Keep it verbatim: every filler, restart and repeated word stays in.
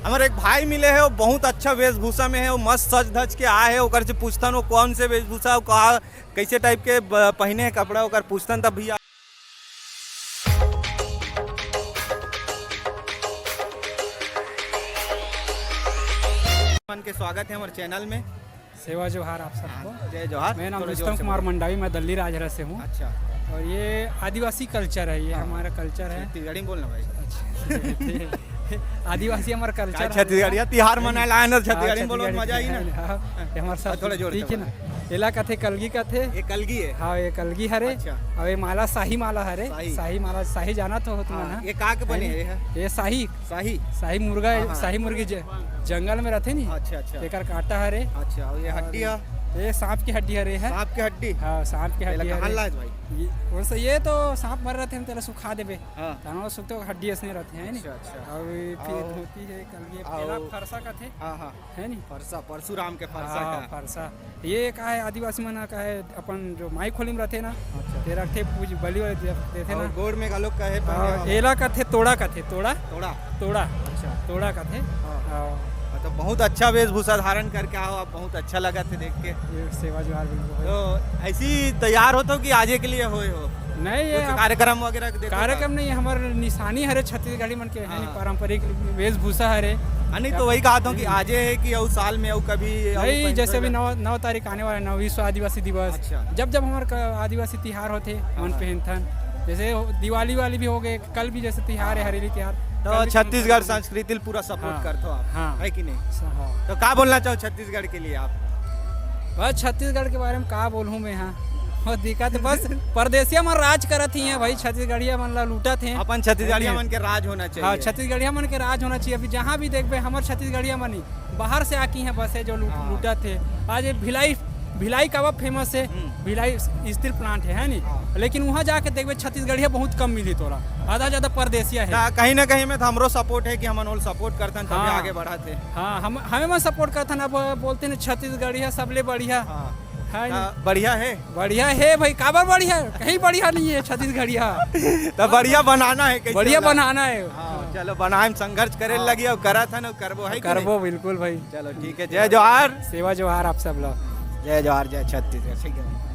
हमर एक भाई मिले हे, वो बहुत अच्छा वेशभूषा में हे, वो मस्त सज धज के आए हे। ओकर से पूछथन वो कौन से वेशभूषा, वो का, कैसे टाइप के ब-, पहिने हे कपड़ा, ओकर पूछथन तब भैया। मन के स्वागत है हमारे चैनल में। सेवा जोहार आप सबको। हाँ, जय जोहार। मेरा नाम थोड़ा जोर रुस्तम से कुमार बोलो। मंडावी, मैं दल्ली राजहरा से हूँ। अच्छा। और ये आदिवासी कल्चर है, ये हाँ। हमारा कल्चर है। छत्तीसगढ़ी में बोलना भाई। अच्छा। आदिवासी हमारा कल्चर है। छत्तीसगढ़िया तिहार मनाए ला आए ना, हाँ, छत्तीसगढ़ी में बोलो, छत्तीसगढ़ी मजा आई ना। तिहार है। हाँ, ये हमारा हाँ, सब थोड़ा जोर ठीक से है ना। बोलो। एला कथे कलगी कथे। ये कलगी है? हाँ, ये कलगी हरे। अच्छा। और ये माला शाही माला हरे। शाही। शाही माला, शाही जाना तो हो तुमन, हाँ, हाँ? ये का के बने है ये? ये शाही शाही? शाही मुर्गा, हाँ, हाँ। शाही मुर्गी ज-, जंगल में रहथे नी। अच्छा, अच्छा। एकर कांटा हरे। अच्छा, और ये हड्डी हा? ये सांप के हड्डी हरे है। सांप के हड्डी? हाँ, सांप के तेला हड्डी कहाँ हरे। लाए भाई? ये, कौन सा, ये तो सांप मर रहथे, तेला सुखा देबे। हाँ। तहन वो सुखते हड्डी असने रहथे, है नी? अच्छा, अच्छा। और ये फिर और धोती है, कल ये और पेला फरसा कथे। हाँ, हाँ। है नी? फरसा, परशुराम के फरसा हाँ, का। फरसा। ये का है, आदिवासी मन का है, अपन जो माई खोली में रहथे ना, अच्छा। ते रखथे, पूज बलि वाले दे-, देथे और ना। गोड़ में घलोक का है, हाँ, पहने वाला। एला कथे, तोड़ा कथे, तोड़ा। तोड़ा। तोड़ा। अच्छा। तोड़ा कथे। हाँ। हाँ। मतलब बहुत अच्छा वेशभूषा धारण करके आओ आप, बहुत अच्छा लगा थे देख के। ये सेवा जोहार बिल्कुल। तो ऐसी तैयार हो तो कि आजे के लिए होए हो? नहीं, ये कुछ आप कार्यक्रम वगैरह देते कार्यक्रम का? नहीं, हमारे निशानी हरे छत्तीसगढ़ी मन के, है हाँ। नहीं, पारंपरिक वेशभूषा हरे। हाँ, नहीं, तो वही कहा था कि हम्म। आजे है कि अउ साल में अउ कभी अउ नहीं, कहीं जैसे तो अभी नौ, नौ तारीख आने वाला है ना, विश्व आदिवासी दिवस। अच्छा। जब जब हमारे क-, आदिवासी तिहार होते, हाँ, मन हाँ। पहनथन, जैसे दिवाली वाली भी हो गए, कल भी जैसे तिहार है, हाँ। हरेली तिहार, तो कल भी छत्तीसगढ़ संस्कृति पूरा सपोर्ट हाँ। करते हो आप, हाँ। है कि नहीं? हाँ। तो क्या बोलना चाहो छत्तीसगढ़ के लिए आप? बस छत्तीसगढ़ के बारे में का बोलूं मैं, हाँ। वो दिक्कत बस परदेसिया मन राज करत ही हैं भाई, हाँ। छत्तीसगढ़िया मन ला लूटत हैं। अपन छत्तीसगढ़िया मन के राज होना चाहिए। हाँ, छत्तीसगढ़िया मन के राज होना चाहिए। अभी जहाँ भी देखबे, हमर छत्तीसगढ़िया मन ही बाहर से आकी हैं बसे जो लूट-, हाँ। लूटत थे। आज ये भिलाई, भिलाई काबर फेमस है, हम्म। भिलाई स्टील प्लांट है, है नी? हाँ। लेकिन वहाँ जाके देखबे, छत्तीसगढ़िया बहुत कम मिली तोरा, आधा ज्यादा परदेसिया है। ना, कहीं ना कहीं में तो हमरो सपोर्ट है कि हमन ओला सपोर्ट करथन, तभी हाँ। आगे बढ़त है। हाँ, हम, हमें मन सपोर्ट करथन। अब बोलते हैं छत्तीसगढ़िया सबले बढ़िया। हाँ। है ना, नहीं? बढ़िया है। बढ़िया है भाई, काबर बढ़िया है? कहीं बढ़िया नहीं है छत्तीसगढ़िया। तो बढ़िया बनाना है, कैसे बढ़िया होगा? बनाना है। हाँ, चलो, बनाए में संघर्ष करे हाँ। लगी, और करत है ना, करबो है कि करबो, नहीं? बिल्कुल भाई। चलो, ठीक है, जय जोहार। सेवा जोहार आप सब लोग। जय जोहार, जय छत्तीसगढ़, ठीक है।